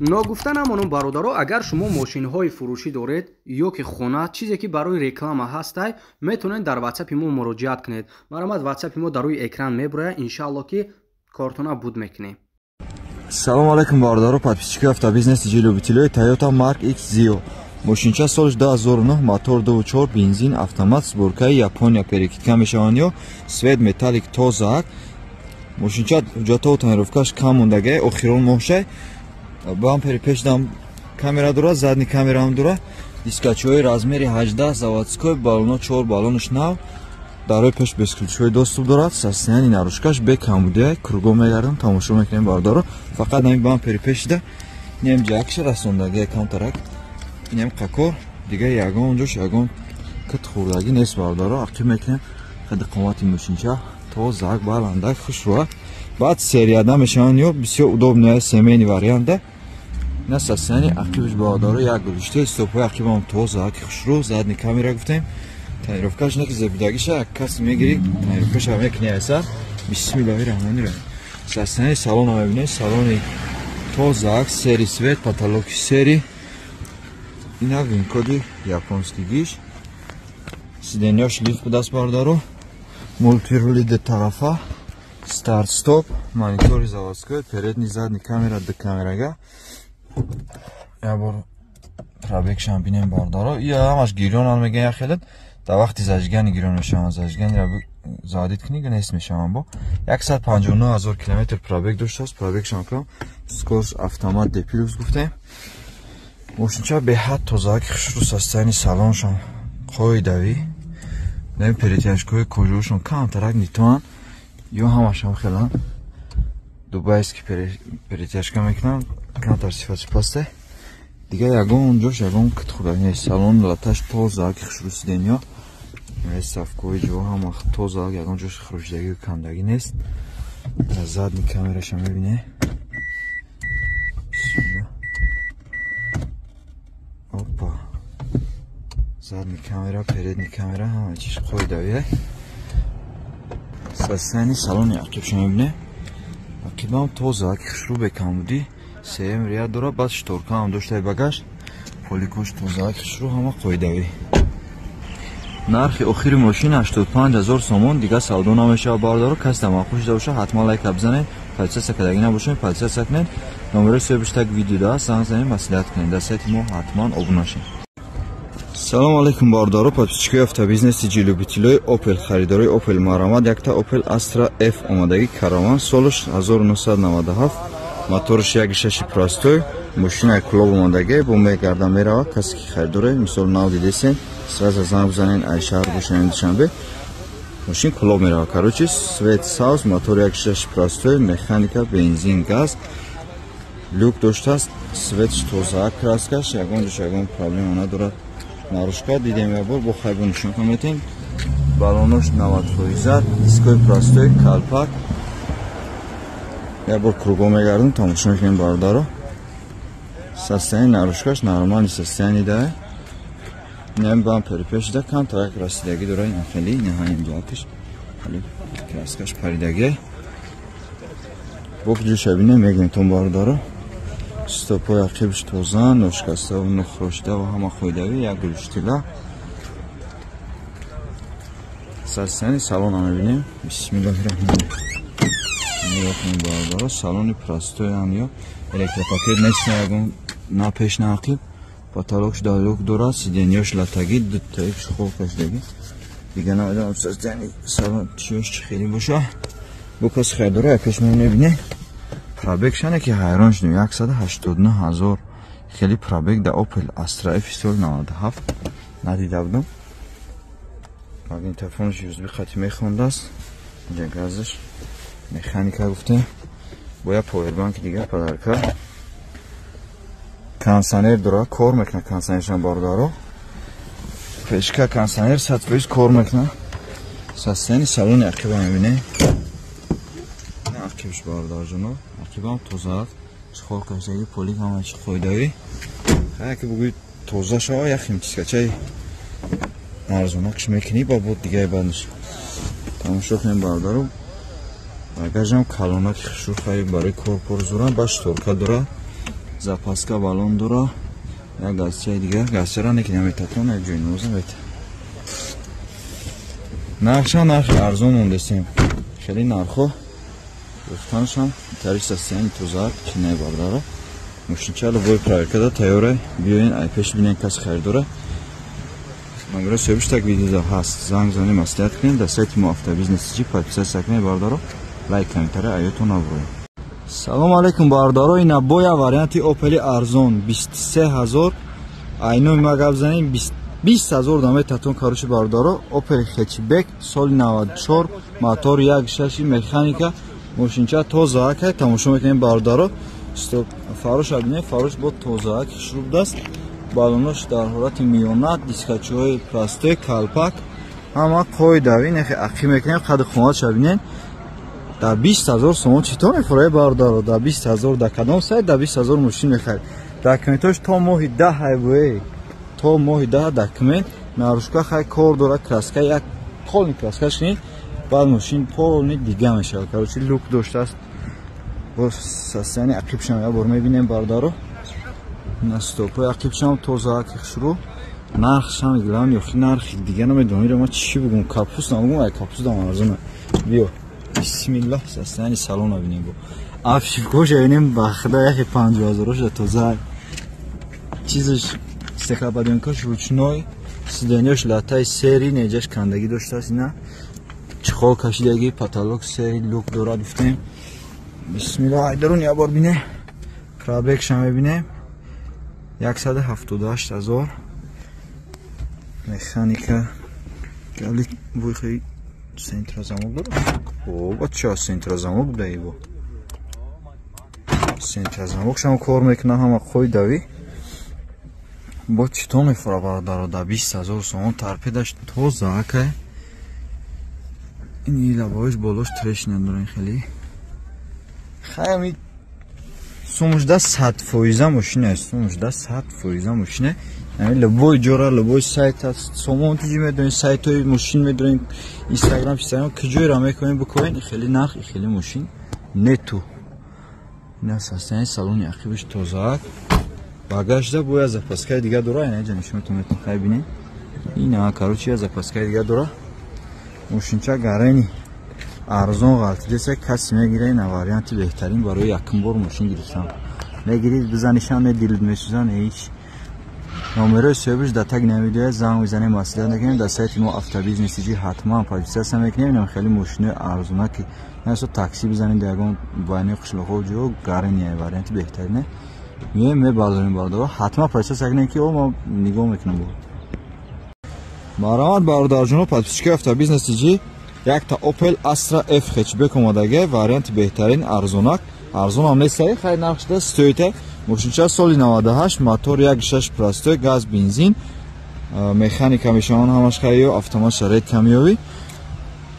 Ногуфта намонум, бародаро, агар шумо мошинҳои фурӯшӣ доред ё ки хона, чизе ки барои реклама ҳастай, метавонед дар ватсапи мо муроҷиат кунед. Марҳамат, ватсапи мо дар рӯи экран мебурояд. Иншаалло, ки кортона буд мекунем. Салом алейкум, бародаро, подписчики автобизнеси ҷилубитилои Toyota Mark X Zio. Мошинча солш 2009, мотор 2.4 бензин, автомат, сборкаи Япония, перекидка мешаванд ё свет металлик, тозаак. Мошинча ҳуҷҷатҳо, тонировкаш кам мондагай, охирон моҳшай. Бампери пешдам камера дора, задний камераам дора, дискачҳои размери 18, заводской, баллоно 4 баллонаш нав, дарои пеш бесключевой доступ дорад. Состояние наружкаш бекамбудия. Кругом мегардам, тамошо мекунем, бародаро. Фақат нами бампери пешида нем ҷакша расондагия камтарак, инем қакор, дига ягон ҷош ягон кит хӯрдагӣ нест, бародаро. Ақиб мекунем. Қади қомати мошинча тозак, баландак, хушрӯа. Баъд серияда мешаванд ё бисёр удобная семейный варианта. Ина состояние ақибаш, бародаро, як гулишта, стопҳои ақибам тозак, хушрӯ. Задний камера гуфтем, тонировкаш неки зебидагиша, як кас мегири, тонировкаша мекуни айсар. Бисмиллоҳи раҳмони раҳим. Состояние салона мебинед, салони тозак, серый цвет, потолоки серый. Ина винкоди японский гиш, сиденьяш лифт будаст, бародаро, мультирули ду тарафа, старт стоп, монитори заводской, передний, задний камера, ду камерага. Як бор пробегшам бинем, бародаро. Ия ҳамаш гирёнан мегӯян, як хелат дар вақти зажигани гирён мешаванд, зажиганира заводить кунӣ, нест мешаванд. Бо 159 ҳазор километр пробег доштааст. Пробегшам кам, скорость автомат, D плюс гуфтем. Мошинча беҳад тозаки хушрӯ, состояние салоншам қоидавӣ. Нами перетяжкаҳои кожаошон камтарак нитоанд ё ҳамашам хелан дубайский перетяжка мекунам, камтар сифатш пасте. Дига ягон ҷош ягон кит хӯрда нест. Салон латаш тозаки хушрӯ, сиденьё, ставкои ҷо ҳама тоза, ягон ҷош хурӯшидагӣ, кандагӣ нест. Задний камераша мебине. Опа, задний камера, передний камера, ҳама чиз қоидавия. Состояние салони ақибша мебине. Ақибам тоза, хушрӯ, бекамбудӣ. Сеюм ряд дора, баъд шторкаам доштай, багаж поликош тоза, хушрӯ, ҳама қоидавӣ. Нархи охири мошин 85 ҳазор сомон, дига савдо намешавад, бародаро. Касе дар маъқул шуда боша, ҳатман лайка бизанед, подписаться кардагӣ набошед, подписаться кунед. Номерои соҳибаш так видеода аст, занг занед, маслиҳат кунед. Дар сайти мо ҳатман обуна шед. Салом алейкум, бародаро, подписчикои автобизнеси ҷилубитилои Opel, харидорои Opel, марҳамат. Якта Opel Astra F омадагӣ, караван, солаш 1997, мотораш 1.6 простой, мошинаи клуб омадагӣ, бо мегарда мерава. Касе ки харидоре, мисол нав дидесен, сразу занг бизанед, ай шаҳр бошен, Душанбе, мошин клуб мерава. Короче, свет сабз, мотор 1.6 простой, механика, бензин, газ, люк доштааст, светш тоза, краскаш ягон ҷош ягон проблема надорад. Наружка дидем, як бор бо хайбо нишон метем. Балонош 90 фоиза, дискои простой, калпак. Як бор кругом мегардем, тамошо мекунем, бародаро. Состояние наружкаш нормальный состояние да. Нем бампери пешида камтарак расидагӣ дора, ина хеле инаҳа инҷоатиш хеле краскаш паридагӣ. Бо ҷӯша бинем, мегӯем тон, бародаро. Стопҳои ақибш тоза, ношикаставу нохӯрошида ва ҳама қоидавӣ, як гулуштила. Состояние салона мебинем. Бисмиллоҳи раҳмони. Нигоҳ кунем, бародаро, салони простоян ё электропакет нест, ягон на пеш, на ақиб. Потолокш далюк дорад, сиденьёш латагӣ, дутаи хоб кашидагӣ. Дига намедонам, состояние салон чиёш чӣ хеле боша. Бо каси харидора пеш мебинем. Пробег шане ки ҳайрон шудем, 189 ҳазор хеле пробег да Opel Astra F соли 97 надида будам. Магнитофонаш USB хати мехондааст, инҷа газаш, механика гуфтем, бо як повербанки дигар подарка. Кондиционер дора, кор мекунад кондиционершам, бародаро. Пешка кондиционер 100% кор мекунад. Состояние салони ақиба мебинем. Ақибш, бародарҷоно, ақибам тоза аст, чиқор кашидаги, полик, ҳама чи қоидавӣ. Ки бугӯи тоза шава, як химчисткачаи арзонакш мекунӣ, ба бод дигаи баъдш. Тамошо кунем, бародаро. Багажам калонаки хушрӯ, харид барои кор пурзурам, ба шторка дора. Запаска баллон дора. Як газчаи дигар, газчара неки наметатон, як ҷои ноза мета. Нархша нархи арзон мондесем. Хеле нархо гуфтаншам тари состояние тоза чинай бардара. Мошинча любой проверка да тайёра. Биёин ай пеш бинен кас харидора. Номеро соҳибиш так видео ҳаст. Занг занем, маслиҳат кунем. Дар сайти мо Автобизнес ТЖ подписаться кунед бародаро. Лайк, комментария аётон набуред. Салом алейкум бародаро, ина боя варианти Opel арзон 23000. Айнои ма гап занем 20000 даме татон короче бародаро. Opel хэтчбек соли 94, мотор 1.6 механика, мошинча тоза акай тамошо мекунем бародаро. Стоп, фарош абине, фарош бо тоза ак шуруб даст. Балонош дар ҳолати миёна, дискачои простой, калпак, ҳама қоидави нехи ақӣ мекунем, қади хонат шабинен. Дар 20000 сомон читор мефурӯяд бародаро? Дар 20000 дар кадом сайт дар 20000 мошин мехарид? Документош то моҳи 10 ҳайбуэ, то моҳи 10 документ. Нарушка хай кор дора, краска як полный краскаш кунед, баъд мошин полный дига мешавад. Короче люк доштааст. Бо состояние ақибшам як бор мебинем бародаро. Настопои ақибшам тоза ки хушрӯ. Нархшам главный охи нархи дига намедонам. Иро ман чӣ бигӯм? Капус намегӯм, ай капус дам арзона. Биё. Бисмиллах, состояние салона бинем бо. Обшивкоша бинем, ба худо яхе 50000 шуда тоза. Чизаш стеклоподъёмникаш ручной, сиденьяш латаи сери, неҷаш кандагӣ доштааст ина. Чехол кашидагӣ, потолок сери, люк дорад гуфтем. Бисмиллах, айдарун як бор бине. Пробегша мебинем. 178000. Механика. Гали вуйхи центрозамок дорад. О, бача центрозамок буда ибо. Центрозамок шам кор мекунад, ҳама қоидави. Бо чито мефура бародаро? Да 20000 сомон торпедаш тоза акай. Ин лабоиш болош трещина дорен хеле. Хай сумушда 100% мошина аст. Сумушда 100% мошина. Яъне любой ҷора, любой сайт аст. Сомон тиҷи медонед, сайтҳои мошин медонед, Инстаграм, Инстаграм, куҷоеро мекунед бикунед, хеле нарх, хеле мошин нету. Ин состояние салони ақибиш тозаак. Багажда бояд запаскаи дига дора, ина ҷа нишонатон метавон хай бинед. Ина короче запаскаи дига дора. Мошинча гарени арзон ғалтидеса каси мегира, ина варианти беҳтарин барои якум бор мошин гирифтан. Мегирид, бизанишам, не дилит месӯзан, ҳеҷ. Номерои соҳибиш дар таги намедояд, занг мезанем, маслиҳат мекунем. Дар сайти мо Автобизнес ТЖ ҳатман подписаться мекунем. Инам хеле мошинои арзона ки насо такси бизанед дар ягон байни қишлоқҳо ҷо гарени варианти беҳтарине. Меоем мебардорем бародаро, ҳатман подписаться кунем ки о ма нигоҳ мекунам бо. Марҳамат бародарҷоно, подписчикои Автобизнес ТЖ, якта Opel Astra F хэтчбек омадаге, варианти беҳтарин, арзонак. Арзонам нест, хай нархшда стоите. Мошинча соли 98, мотор 1.6 простой, газ, бензин, механика мешаванд ҳамаш хайё, автомат шароит камёвӣ.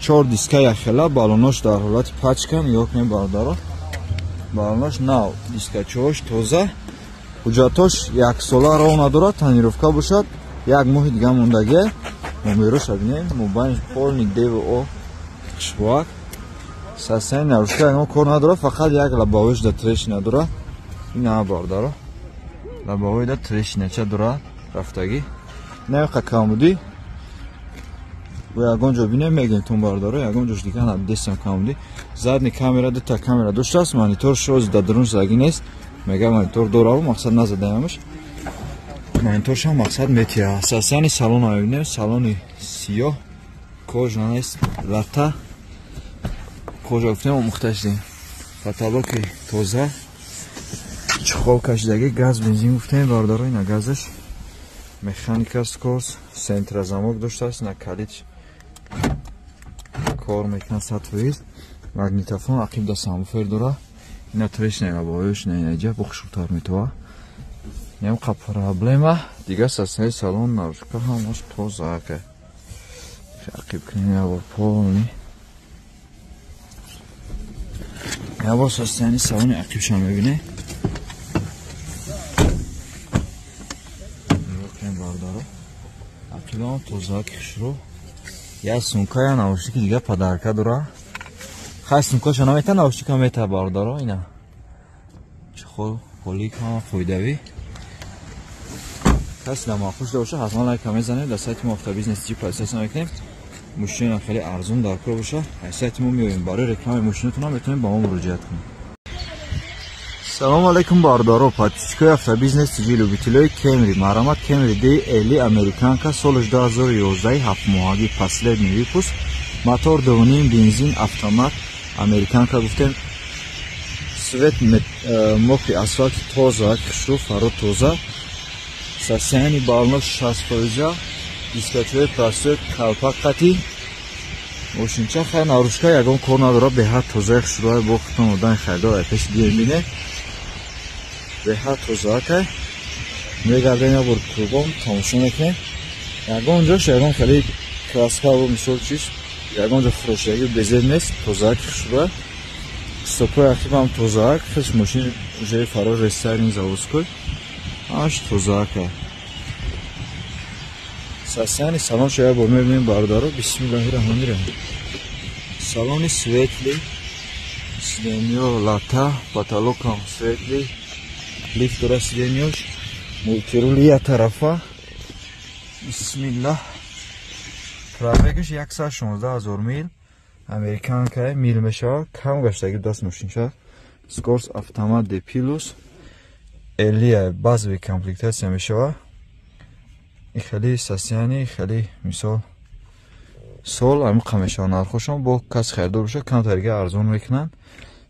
4 диска яхела, балонош дар ҳолати пачка, нигоҳ кунед бародаро. Балонош нав, дискачош тоза. Ҳуҷҷатош яксола роҳ надорад, тонировка бошад, як моҳи дига мондагӣ. Номероша бинем, мобайнш полный ДВО хушбоак. Состояние нарушка ягон кор надорад, фақат як лабовош да трещина дорад. Ина бародаро, лабовой да трещинача дорад рафтагӣ. Навиқа камбудӣ. Бо ягон ҷо бинем мегем тон бародаро, ягон ҷош дига надидестам камбудӣ. Задний камера, дута камера доштааст, монитор шоз дар дарун задагӣ нест. Мега монитор дораву мақсад назадаямаш. Мониторшам мақсад метия. Состояние салона мебинем, салони сиёҳ, кожа нест, лата. Кожа гуфтем омӯхта шудем. Потолоки тоза, чехол кашидагӣ, газ, бензин гуфтем бародаро, ина газаш. Механика скорс, центрозамок доштааст, ина калид кор мекунад 100%. Магнитофон ақиб да самбуфер дора. Ина трещина лабоёш, ина инаҷа бо хушрӯтар метова. Ниам қа проблема. Дигар состояние салон нарушка ҳамаш тоза ака. Ақиб кунем як бор полный. Як бор состояние салони ақибшам мебинем. Нигоҳ кунем бародаро. Ақибам тоза ки хушрӯ. Як сумка, я наушники дига подарка дора. Хай сумкаша намета, наушника мета бародаро ина. Чехол Полик ҳама қоидавӣ. Каси дар маъқул шуда боша, ҳатман лайка мезанед. Дар сайти мо Автобизнес ТЖ подписаться мекунем. Мошинам хеле арзон дар кор боша, аз сайти мо меоем. Барои рекламаи мошинатон метавонед ба мо муроҷиат кунед. Салом алейкум, бародаро, подписчикои Автобизнес ТЖ, любителои Кемри. Марҳамат, Кемри DL американка, солаш 2011, ҳафтмоҳагӣ, последний выпуск, мотор 2,5, бензин, автомат, американка гуфтем. Цвет мокрый асфальт, тоза, хушрӯ, фаро тоза. Состояние баллоно 60%, дискачои простой, калпак қатӣ. Мошинча хай наружка ягон кор надорад, беҳад тозаи хушрӯай. Бо худтон одами харидор ай пеши дием бинед, беҳад тозаакай. Мегардем, як бор кругом тамошо мекунем. Ягон ҷош ягон хеле краскаву мисол чиз, ягон ҷо хӯрошагӣ безеб нест, тозаак, хушрӯай. Стопои ақибам тозаак, хеш мошин уже фаро рестайлинг, заводской, ҳамаш тозаакай. Состояние салоншо як бор мебинем, бародаро. Бисмиллаҳи раҳмони раҳим. Салони светлый, сиденьё лата, потолокам светлый, лифт дора сиденьёш, мультирули як тарафа. Бисмиллаҳ. Пробегаш 116 000 мил, американка, мил мешавад, кам гаштаги даст мошинша. Скорость автомат, D плюс, элия, базовый комплектация мешавад. И хеле состояние, хеле мисол сол амиқа мешавад. Нархошон бо кас харидор боша, камтарига арзон мекунанд.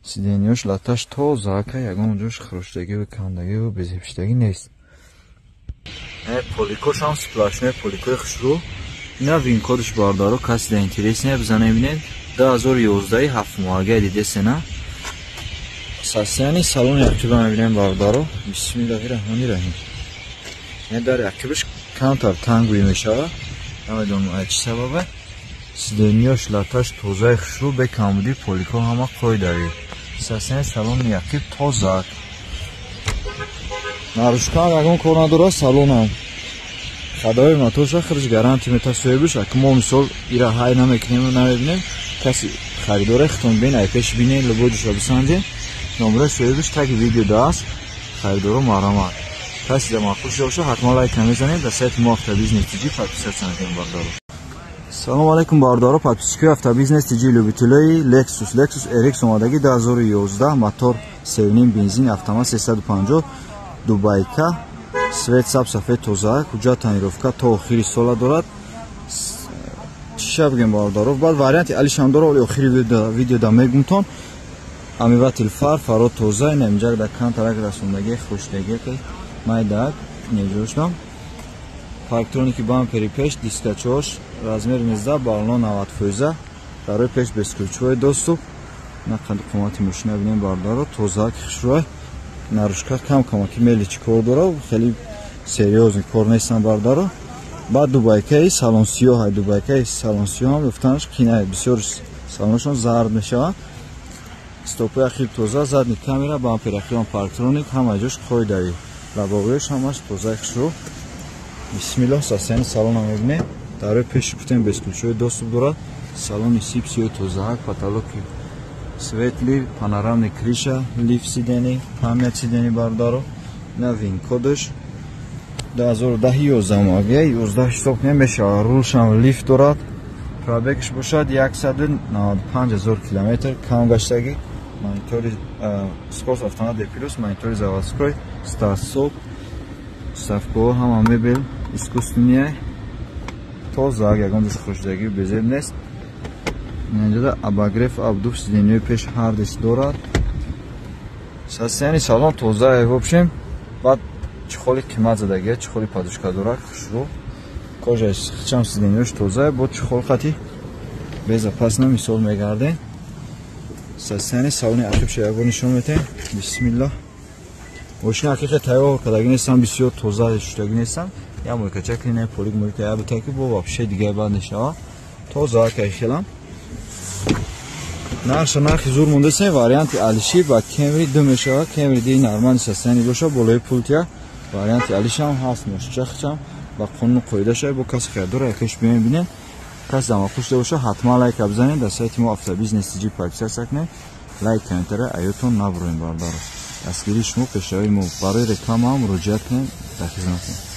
Сиденьёш латаш тозаака, ягон ҷош хӯроштагиву кандагиву безебиштагӣ нест. Поликошам сплошной поликои хушрӯ. Ина вин-кодш, бародаро, каси да интересне, бизанем, бинед. 2011, ҳафтмоҳага, дидесена. Состояние салони ақиба мебинем, бародаро. Бисмиллаҳи раҳмони раҳим. Дар ақибаш камтар тангӯй мешавад, намедонам ай чӣ сабабе. Сиденьёш латаш тозаи хушрӯ, бекамбудӣ, полико ҳама қоидавӣ. Состояние салони ақиб тоза, наружкаам ягон кор надорад. Салонам ходовой моторша худаш гарантия мета соҳибаш. Аки мо мисол ира ҳай намекунем, намебинем. Каси харидоре, хитон бин, ай пеш бинен, любой ҷоша бисанҷен. Номраи соҳибаш таги видео даст. Харидоро, марҳамат, каси да маъқул шуда боша, ҳатман лайка мезанед. Дар сайти мо Автобизнес ТЖ подписаться накунем, бародаро. Салом алейкум, бародаро, подписчикои Автобизнес ТЖ, любителои Lexus. Lexus RX омадаги, 2011, мотор 3,5, бензин, автомат, 350, дубайка, цвет саб сафед, тоза, ҳуҷҷат тонировка то охири сола дорад. Чиша бигем, бародаро? Баъд варианти алишам дора, оли охири видеода мегумтон. Омыватель фар, фаро тоза. Ина инҷа да камтарак расондагӣ, хушдагӣ, майдаак неҷоштам. Парктроники бампери пеш, дискачош размер 19, баллон 90%, барои пеш бесключевой доступ. На қади қомати мошина бинем, бародаро, тоза, хушрӯй. Наружка кам камаки мелочи кор дора, хеле серьёзный кор нестан, бародаро. Баъд дубайкаи салон сиёҳ, дубайкаи салон сиёҳам ёфтанаш қинае, бисёр салонашон зард мешавад. Стопои ақиб тоза, задний камера, бампер ақибам парктроник, ҳама ҷош қоидавӣ, лобовоёш ҳамаш тозаи хушрӯ. Бисмиллоҳ. Состояние салона мебинем. Дарои пеши гуфтем, бесключевой доступ дорад. Салони сип сиёҳи тозаак, потолоки светлый, панорамный крыша, лифт сиденье, память сиденье, бародаро. На вин-кодаш 2010, 11 моҳ, 11 ҳисоб кунем мешавад. Рулшам лифт дорад. Пробегш бошад 195 000 километр, кам гаштагӣ. Монитори скорость, автомат, D плюс, монитори заводской, старт-стоп, ставкаҳо ҳама мебел искусственная, тоза, ягон ҷош хушдагӣ безеб нест. Инҷода обогрев, обдув сиденьҳои пеш ҳардис дорад. Состояние салон тоза, в общем. Баъд чехоли қимат задагия, чехоли подушка дорад, хушрӯ, кожаи хичам, сиденьҳош тоза, бо чехол хати безопасно. Мисол мегардем, состояние салони ақибша ягон нишон метаҳем. Бисмиллоҳ. Мошина ҳақиқат тайёр кардагӣ нестам, бисёр тоза шудагӣ нестам. Я мойкача клина, полик мойка я бутаки бо вообще дига бад мешава, тоза кайхелам. Нарша нархи зур мондасем. Варианти алиши ба Кемри ду мешава. Кемри ди нормальный состояние боша, болои пултия варианти алишам ҳаст. Мошчахчам ба қонуну қоида шава, бо каси харидора якеш биёем, бинем. Кас дамақул шуда боша, ҳатман лайка бизанед. Дар сайти мо Автобизнес ТЖ подписаться кунед, лайк, комментария аётон набуроем, бародаро. Дастгирии шумо пешравии мо. Барои реклама ҳам муроҷиат кунед, дар хизматем.